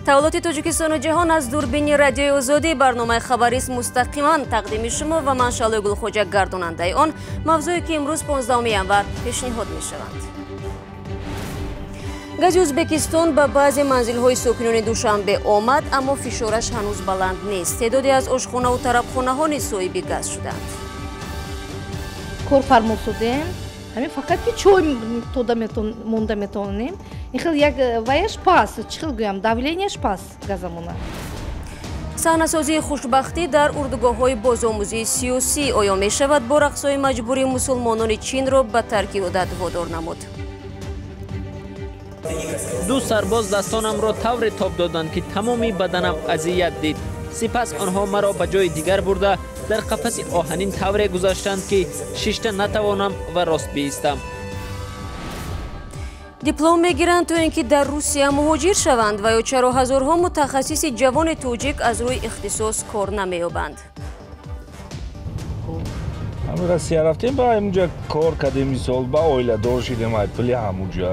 Таваллути Тоҷикистону ҷаҳон аз дурбини радиои Озодӣ барномаи хабарист мустақиман тақдими шумо ва ман Шалои Гулхоҷа гардонандаи он, мавзӯе ки имрӯз 15 январ пешниҳод мешаванд. Гази Ӯзбекистон ба баъзе манзилҳои сокинони Душанбе омад, аммо фишораш ҳанӯз баланд нест. Теъдоде аз ошхонаву тарабхонаҳо низ соҳиби газ шуданд. Кор фармусудем, ҳамин фақат ки чой тода монда метавонем. Ин хел як ваяш пас, чӣ хел гӯям, давленияш пас газамона. Саҳнасозии хушбахтӣ дар урдугоҳҳои бозомӯзии сиёсӣ оё мешавад бо рақсҳои маҷбурии мусулмонони Чинро ба тарки одат водор намуд. Ду сарбоз дастонамро тавре тоб доданд, ки тамоми баданам азият дид. Сипас онҳо маро ба ҷои дигар бурда дар қафаси оҳанин тавре гузаштанд, ки шишта натавонам ва рост биистам. Диплом мегиранд то ин ки дар Русия муҳоҷир шаванд ва ё чаро ҳазорҳо мутахассиси ҷавони тоҷик аз рӯи ихтисос кор намеёбанд. Ҳамин Россия рафтем, ба ҳамунҷа кор кардем, мисол ба оиладор шидем, ай пули ҳамунҷа.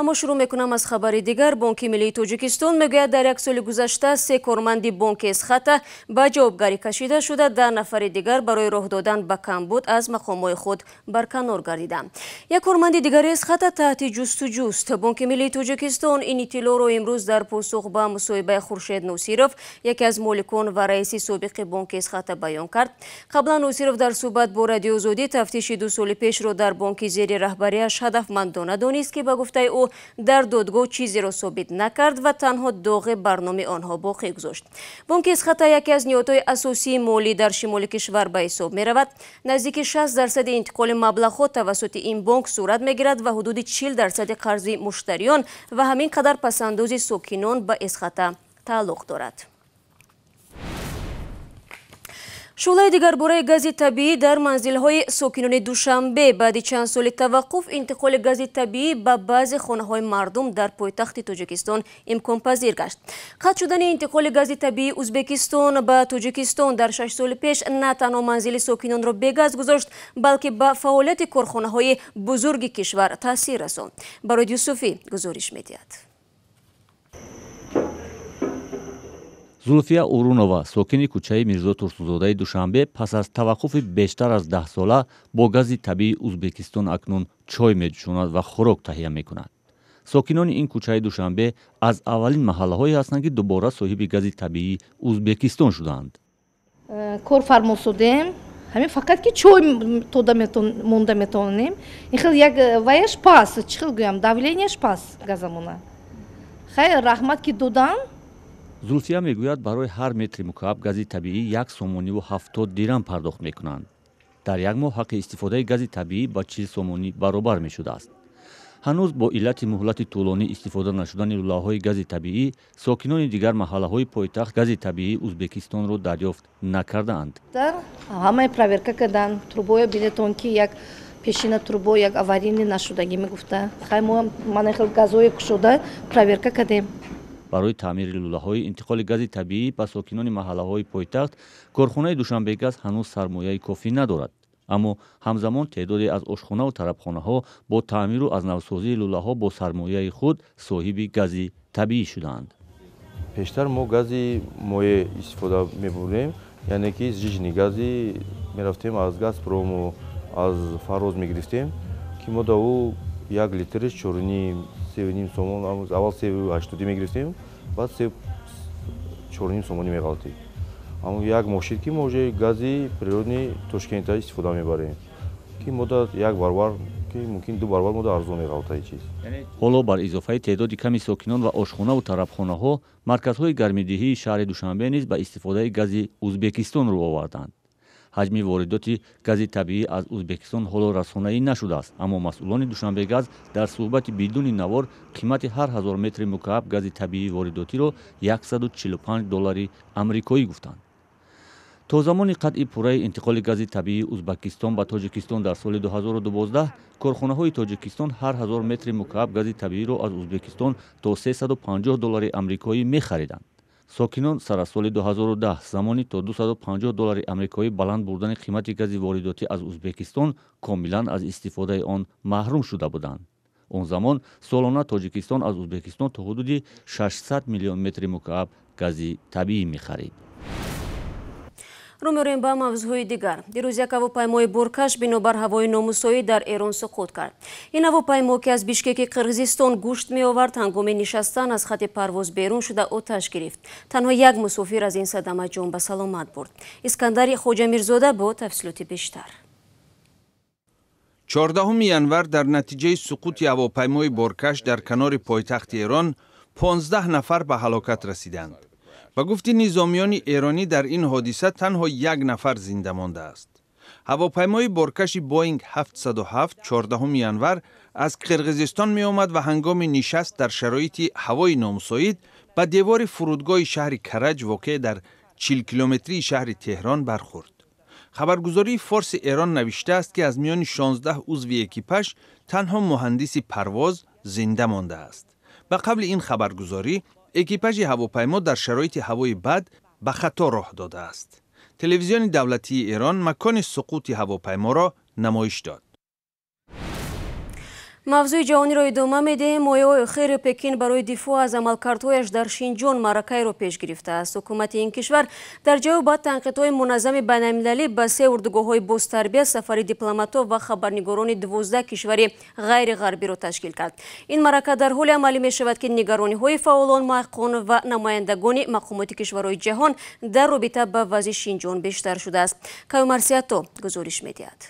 Аммо шурӯъ мекунам аз хабари дигар. Бонки Миллии Тоҷикистон мегӯяд, дар як соли гузашта се корманди бонки Эсхата ба ҷавобгарӣ кашида шуда, 10 нафари дигар барои роҳ додан ба камбуд аз мақомҳои худ барканор гардиданд. Як корманди дигари Эсхата таҳти ҷустуҷӯст. Бонки Миллии Тоҷикистон ин иттилоъро имрӯз дар посух ба мусоҳибаи Хуршед Носиров, яке аз моликон ва раиси собиқи бонки Эсхата, баён кард. Қаблан Носиров дар суҳбат бо Радиои Озодӣ тафтиши 2 соли пешро дар бонки зери раҳбарияш ҳадафмандона донист, ки ба гуфтаи ӯ дар додгоҳ чизеро собит накард ва танҳо доғи бар номи онҳо боқӣ гузошт. Бонки Эсхата яке аз ниҳодҳои асосии молӣ дар шимоли кишвар ба ҳисоб меравад. Наздики 60% интиқоли маблағҳо тавассути ин бонк сурат мегирад ва ҳудуди 40% қарзи муштариён ва ҳамин қадар пасандози сокинон ба Эсхата тааллуқ дорад. Шӯълаи дигарбораи гази табиӣ дар манзилҳои сокинони Душанбе. Баъди чанд соли таваққуф интиқоли гази табиӣ ба баъзе хонаҳои мардум дар пойтахти Тоҷикистон имконпазир гашт. Қатъ шудани интиқоли гази табиии Ӯзбекистон ба Тоҷикистон дар 6 соли пеш на танҳо манзили сокинонро бегаз гузошт, балки ба фаъолияти корхонаҳои бузурги кишвар таъсир расонд. Барои Юсуфӣ гузориш медиҳад. Зулфия Урунова, сокини кӯчаи Мирзо Турсунзодаи Душанбе, пас аз таваққуфи бештар аз 10 сола бо гази табиии Ӯзбекистон акнун чой меҷӯшонад ва хӯрок таҳия мекунад. Сокинони ин кӯчаи Душанбе аз аввалин маҳаллаҳое ҳастанд, ки дубора соҳиби гази табиии Ӯзбекистон шудаанд. Кор фармусудем, ҳамин фақат ки чой тода монда метавонем. Ин хел як ваяш пас, чӣ хел гӯям, давленияш пас газамона. Хайр, раҳмат ки додам. Зулфия мегӯяд, барои ҳар метри мукааб гази табиӣ 1 сомониву 70 дирам пардохт мекунанд. Дар як моҳ ҳаққи истифодаи гази табиӣ ба 40 сомонӣ баробар мешудааст. Ҳанӯз бо иллати муҳлати тӯлонӣ истифода нашудани лӯлаҳои гази табиӣ, сокинони дигар маҳаллаҳои пойтахт гази табиии Ӯзбекистонро дарёфт накардаанд. Ҳамаи проверка карданд, трубоя билетон ки як пешина трубо як аварийный нашудагӣ мегуфта. Хай мо мана хел газое кушода проверка кардем. Барои таъмири лӯлаҳои интиқоли гази табиӣ ба сокинони маҳаллаҳои пойтахт корхонаи Душанбегаз ҳанӯз сармояи кофӣ надорад. Аммо ҳамзамон теъдоде аз ошхонаву тарабхонаҳо бо таъмиру аз навсозии лӯлаҳо бо сармояи худ соҳиби гази табиӣ шудаанд. Пештар мо гази моеъ истифода мебурдем, яъне ки жижни гази мерафтем аз Газпрому аз Фароз мегирифтем, ки мо да ӯ як литриш 4,5 3,5 сомон, аввал 3,80 мегирифтем, баъд 4,5 сомонӣ меғалтид. Аммо як моҳ шид, ки мо уже гази природни Тошкента истифода мебарем, ки мо да як баробар, ки мумкин 2 баробар мо да арзон меғалта ин чиз. Ҳоло бар изофаи теъдоди ками сокинон ва ошхонаву тарабхонаҳо, марказҳои гармидиҳии шаҳри Душанбе низ ба истифодаи гази Ӯзбекистон рӯ оварданд. Ҳаҷми воридоти гази табиӣ аз Ӯзбекистон ҳоло расонаӣ нашудааст, аммо масъулони Душанбегаз дар суҳбати бидуни навор қимати ҳар 1000 метри мукааб гази табиии воридотиро 145 доллари амрикоӣ гуфтанд. То замони қатъи пурраи интиқоли гази табиии Ӯзбекистон ба Тоҷикистон дар соли 2012, корхонаҳои Тоҷикистон ҳар 1000 метри мукааб гази табииро аз Ӯзбекистон то 350 доллари амрикоӣ мехариданд. Сокинон сар аз соли 2010 замони то 250 доллари амрикоӣ баланд бурдани қимати гази воридотӣ аз Ӯзбекистон комилан аз истифодаи он маҳрум шуда буданд. Он замон солона Тоҷикистон аз Ӯзбекистон то ҳудуди 600 миллион метри мукааб гази табиӣ мехарид. Рӯ меорем ба мавзӯъҳои дигар. Дирӯз як ҳавопаймои боркаш бинобар ҳавои номусоид дар Эрон суқут кард. Ин ҳавопаймо, ки аз Бишкеки Қирғизистон гӯшт меовард, ҳангоми нишастан аз хати парвоз берун шуда оташ гирифт. Танҳо як мусофир аз ин садама ҷон ба саломат бурд. Искандари Хоҷамирзода бо тафсилоти бештар. 14 январ дар натиҷаи суқути ҳавопаймои боркаш дар канори пойтахти Эрон 15 нафар ба ҳалокат расиданд. Ба гуфти низомиёни эронӣ, дар ин ҳодиса танҳо як нафар зинда мондааст. Ҳавопаймои боркаши Боинг 707 14 январ аз Қирғизистон меомад ва ҳангоми нишаст дар шароити ҳавои номусоид ба девори фурудгоҳи шаҳри Караҷ, воқеъ дар 40 километрии шаҳри Теҳрон, бархӯрд. Хабаргузории Форси Эрон навиштааст, ки аз миёни 16 узви экипаж танҳо муҳандиси парвоз зинда мондааст. Ба қавли ин хабаргузорӣ, экипажи ҳавопаймо дар шароити ҳавои бад ба хато роҳ додааст. Телевизиони давлатии Эрон макони суқути ҳавопайморо намоиш дод. Мавзӯи ҷаҳониро идома медиҳем. Моҳҳои охири Пекин барои дифоъ аз амалкардҳояш дар Шинҷон маъракаеро пеш гирифтааст. Ҳукумати ин кишвар дар ҷавоб ба танқидҳои муназзами байналмилалӣ ба се урдугоҳҳои бозтарбия сафари дипломатҳо ва хабарнигорони 12 кишвари ғайриғарбиро ташкил кард. Ин маърака дар ҳоле амалӣ мешавад, ки нигарониҳои фаъолон, маҳқиқон ва намояндагони мақомоти кишварҳои ҷаҳон дар робита ба вазъи Шинҷон бештар шудааст. Каюмарсиято гузориш медиҳад.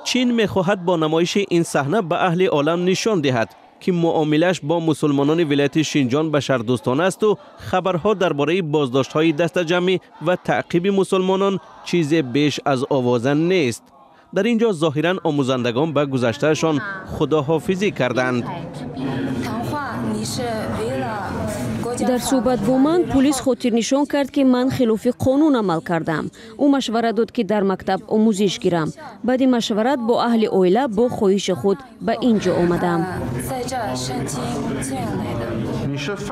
Чин мехоҳад бо намоиши ин саҳна ба аҳли олам нишон диҳад, ки муомилааш бо мусулмонони вилояти Шинҷон башардӯстона аст ва хабарҳо дар бораи боздоштҳои дастаҷамъӣ ва таъқиби мусулмонон чизе беш аз овоза нест. Дар ин ҷо зоҳиран омӯзандагон ба гузаштаашон худоҳофизӣ карданд. Дар суҳбат бо ман пулис хотирнишон кард, ки ман хилофи қонун амал кардам. Ӯ машварат дод, ки дар мактаб омӯзиш гирам. Баъди машварат бо аҳли оила бо хоҳиши худ ба ин ҷо омадам.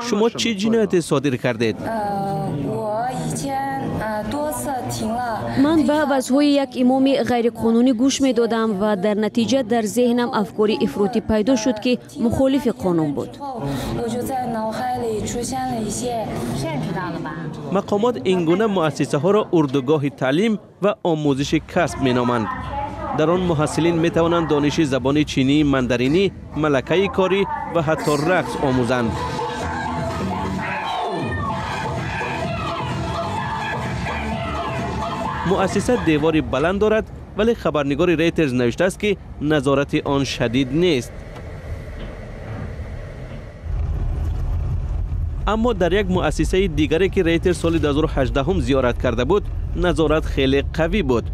Шумо чӣ ҷинояте содир кардед? Ман ба вазъҳои як имоми ғайриқонунӣ гӯш медодам ва дар натиҷа дар зеҳнам афкори ифротӣ пайдо шуд, ки мухолифи қонун буд. Мақомот ин гуна муассисаҳоро урдугоҳи таълим ва омӯзиши касб меноманд. Дар он муҳассилин метавонанд дониши забони чинии мандаринӣ, малакаи корӣ ва ҳатто рақс омӯзанд. Муассиса девори баланд дорад, вале хабарнигори Рейтерз навиштааст, ки назорати он шадид нест. Аммо дар як муассисаи дигаре, ки Рейтерз соли 2018 зиёрат карда буд, назорат хеле қавӣ буд.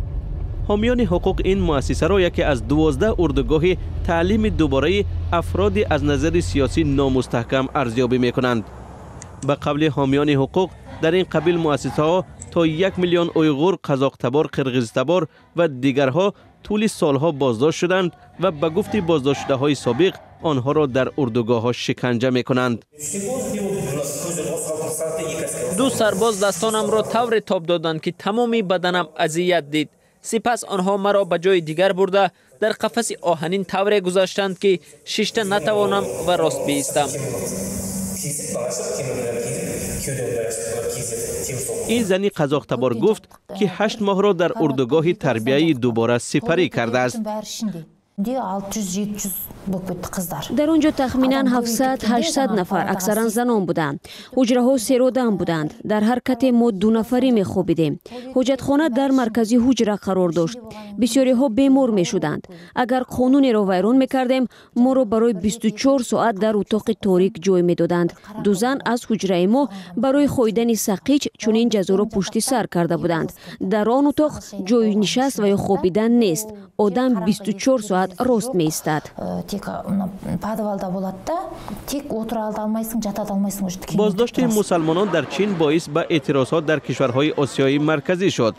Ҳомиёни ҳуқуқ ин муассисаро яке аз 12 урдугоҳи таълими дубораи афроди аз назари сиёсӣ номустаҳкам арзёбӣ мекунанд. Ба қавли ҳомиёни ҳуқуқ, дар ин қабил муассисаҳо то 1 миллион уйғур, қазоқтабор, қирғизтабор ва дигарҳо тӯли солҳо боздошт шуданд ва ба гуфти боздоштшудаҳои собиқ онҳоро дар урдугоҳҳо шиканҷа мекунанд. Ду сарбоз дастонамро тавре тоб доданд, ки тамоми баданам азият дид. Сипас онҳо маро ба ҷои дигар бурда дар қафаси оҳанин тавре гузаштанд, ки шишта натавонам ва рост биистам. Ин зани қазоқтабор гуфт, ки 8 моҳро дар урдугоҳи тарбияи дубора сипарӣ кардааст. Дар он ҷо тахминан 700-800 нафар, аксаран занон буданд. Ҳуҷраҳо серодам буданд. Дар ҳар кате мо ду нафарӣ мехобидем. Ҳоҷатхона дар маркази ҳуҷра қарор дошт. Бисёриҳо бемор мешуданд. Агар қонунеро вайрон мекардем, моро барои 24 соат дар утоқи торик ҷой медоданд. Ду зан аз ҳуҷраи мо барои хоидани сақич чунин ҷазоро пушти сар карда буданд. Дар он утоқ ҷои нишаст ва ё хобидан нест. Одам 24 соат рост меистад. Боздошти мусалмонон дар Чин боис ба эътирозҳо дар кишварҳои Осиёи Марказӣ шуд.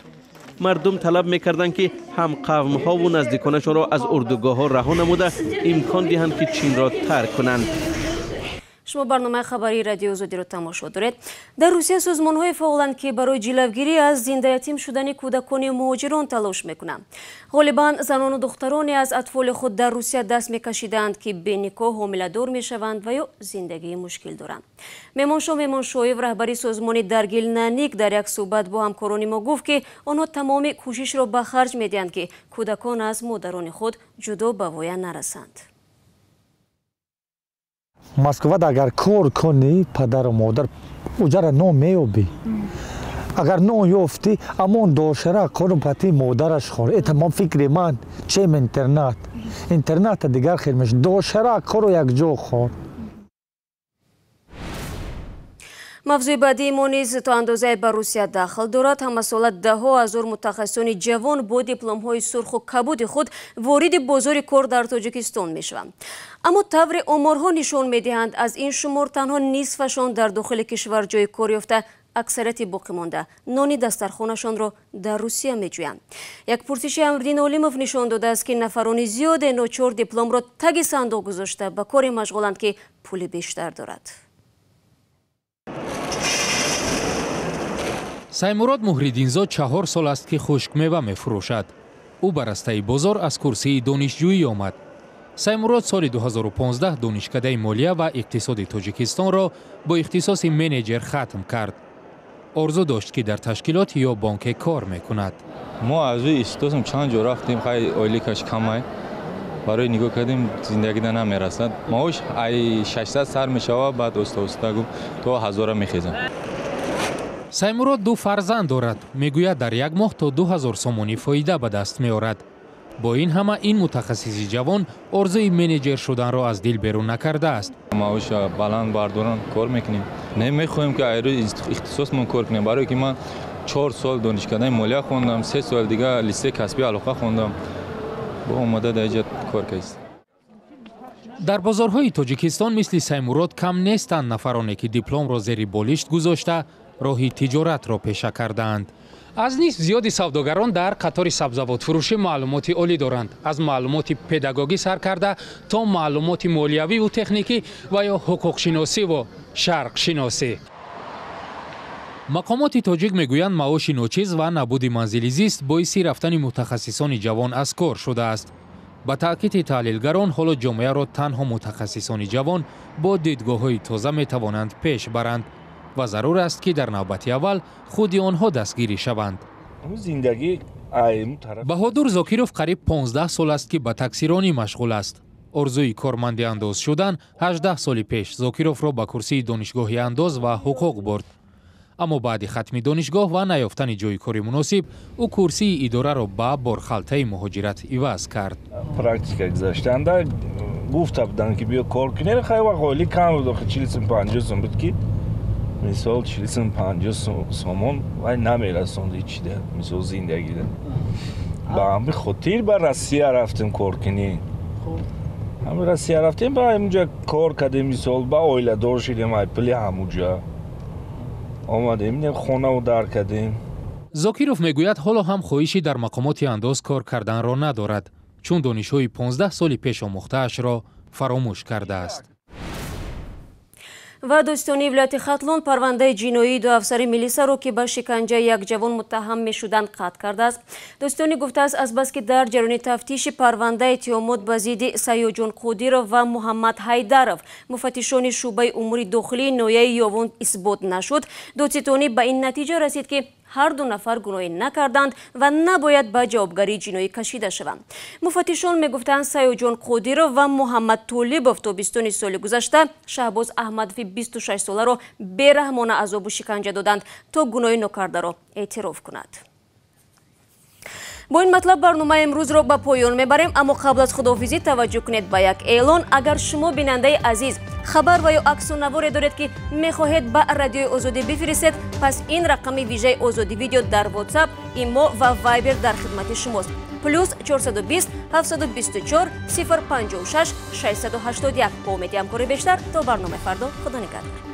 Мардум талаб мекарданд, ки ҳамқавмҳову наздиконашонро аз урдугоҳҳо раҳо намуда имкон диҳанд, ки Чинро тарк кунанд. Шумо барномаи хабарии Радиои Озодиро тамошо доред. Дар Русия созмонҳое фаъоланд, ки барои ҷилавгирӣ аз зиндаятим шудани кӯдакони муҳоҷирон талош мекунанд. Ғолибан занону духтароне аз атфоли худ дар Русия даст мекашидаанд, ки беникоҳ ҳомиладор мешаванд ва ё зиндагии мушкил доранд. Меҳмоншоҳ Меҳмоншоев, раҳбари созмони Даргил Наник, дар як суҳбат бо ҳамкорони мо гуфт, ки онҳо тамоми кӯшишро ба харҷ медиҳанд, ки кӯдакон аз модарони худ ҷудо ба воя нарасанд. Москвада агар кор кунӣ, падару модар уҷара нон меёбӣ. Агар нон ёфтӣ, амон дошара кору пати модараш хор. Это ман фикри ман, чем интернат. Интерната дигар хел меш. Дошара кору якҷо хор. Мавзӯи баъдии мо низ то андозае ба Русия дахл дорад. Ҳамасола даҳҳо ҳазор мутахассисони ҷавон бо дипломҳои сурху кабуди худ вориди бозори кор дар Тоҷикистон мешаванд. Аммо тавре оморҳо нишон медиҳанд, аз ин шумор танҳо нисфашон дар дохили кишвар ҷои кор ёфта, аксарияти боқӣ монда нони дастархонашонро дар Русия меҷӯянд. Як пурсиши Амриддин Олимов нишон додааст, ки нафарони зиёде ночор дипломро таги сандуқ гузошта ба коре машғуланд, ки пули бештар дорад. Саймурод Муҳриддинзод 4 сол аст, ки хушкмева мефурӯшад. Ӯ ба растаи бозор аз курсии донишҷӯӣ омад. Саймурод соли 2015 донишкадаи молия ва иқтисоди Тоҷикистонро бо ихтисоси менеҷер хатм кард. Орзу дошт, ки дар ташкилот ё бонке кор мекунад. Мо аз ӯ ихтисосам чанд ҷо рафтем, хай ойликаш камай. Барои нигоҳ кардем, зиндагида намерасад. Маош ай 600 сар мешавад, баъд оста-оста гуфт то 1000 мехезад. Саймурод 2 фарзанд дорад. Мегӯяд, дар як моҳ то 2000 сомонӣ фоида ба даст меорад. Бо ин ҳама ин мутахассиси ҷавон орзуи менеҷер шуданро аз дил берун накардааст. Маоша баланд бардоран кор мекунем. Не мехоҳем, ки айрӯи ихтисосмон кор кунем, барое ки ман 4 сол донишкадаи молия хондам, 3 сол дига литсей касби алоқа хондам. Бо омада дар инҷа кор кардем. Дар бозорҳои Тоҷикистон мисли Саймурод кам нестанд нафароне, ки дипломро зери болишт гузошта роҳи тиҷоратро пеша кардаанд. Аз нисф зиёди савдогарон дар қатори сабзавотфурӯшӣ маълумоти олӣ доранд. Аз маълумоти педагогӣ сар карда то маълумоти молиявиву техникӣ ва ё ҳуқуқшиносиву шарқшиносӣ. Мақомоти тоҷик мегӯянд, маоши ночиз ва набуди манзили зист боиси рафтани мутахассисони ҷавон аз кор шудааст. Ба таъкиди таҳлилгарон, ҳоло ҷомеаро танҳо мутахассисони ҷавон бо дидгоҳҳои тоза метавонанд пеш баранд ва зарур аст, ки дар навбати аввал худи онҳо дастгирӣ шаванд. Баҳодур Зокиров қариб 15 сол аст, ки ба таксиронӣ машғул аст. Орзуи корманди андоз шудан 18 соли пеш Зокировро ба курсии донишгоҳи андоз ва ҳуқуқ бурд. Аммо баъди хатми донишгоҳ ва наёфтани ҷои кори муносиб, ӯ курсии идораро ба борхалтаи муҳоҷират иваз кард. Практика гузаштанда гуфта буданд, ки биё кор кунем, хай вақт оили кам буд, охи 40-50 сом буд, ки мисол 40-50 сомон вай намерасонд ҳечида, мисол зиндагида. Ба ҳамин хотир ба Россия рафтем кор кунӣ. Ҳамин Россия рафтем, ба ҳаминҷа кор кардем, мисол ба оиладор шудем, ай пули ҳамуҷа. Омадем, хонаву дар кардем. Зокиров мегӯяд, ҳоло ҳам хоҳиши дар мақомоти андоз кор карданро надорад, чун донишҳои 15 соли пеш омӯхтаашро фаромӯш кардааст. Ва дӯстони вилояти Хатлон парвандаи ҷиноии 2 афсари милисаро, ки ба шиканҷаи як ҷавон муттаҳам мешуданд, қатъ кардааст. Дӯстони гуфтааст, азбаски дар ҷараёни тафтиши парвандаи иттиҳомот ба зидди Саёҷон Қодиров ва Муҳаммад Ҳайдаров муфаттишони шӯъбаи умури дохилии ноҳияи Ёвон исбот нашуд, додситонӣ ба ин натиҷа расид, ки ҳар 2 нафар гуноҳӣ накарданд ва набояд ба ҷавобгарии ҷиноӣ кашида шаванд. Муфаттишон мегуфтанд, Саёҷон Қодиров ва Муҳаммад Толибов то 20 соли гузашта Шаҳбоз Аҳмадови 26 соларо бераҳмона азобу шиканҷа доданд, то гуноҳи нокардаро эътироф кунад. Бо ин матлаб барномаи имрӯзро ба поён мебарем, аммо қабл аз худоҳофизӣ таваҷҷӯҳ кунед ба як эълон. Агар шумо бинандаи азиз хабар ва ё аксу наворе доред, ки мехоҳед ба Радиои Озодӣ бифиристед, пас ин рақами вижаи Озодӣ видео дар WhatsApp, Имо ва Viber дар хидмати шумост. Плюс 420 724 056 681. Бо умеди ҳамкори бештар то барномаи фардо, худо нигаҳдор.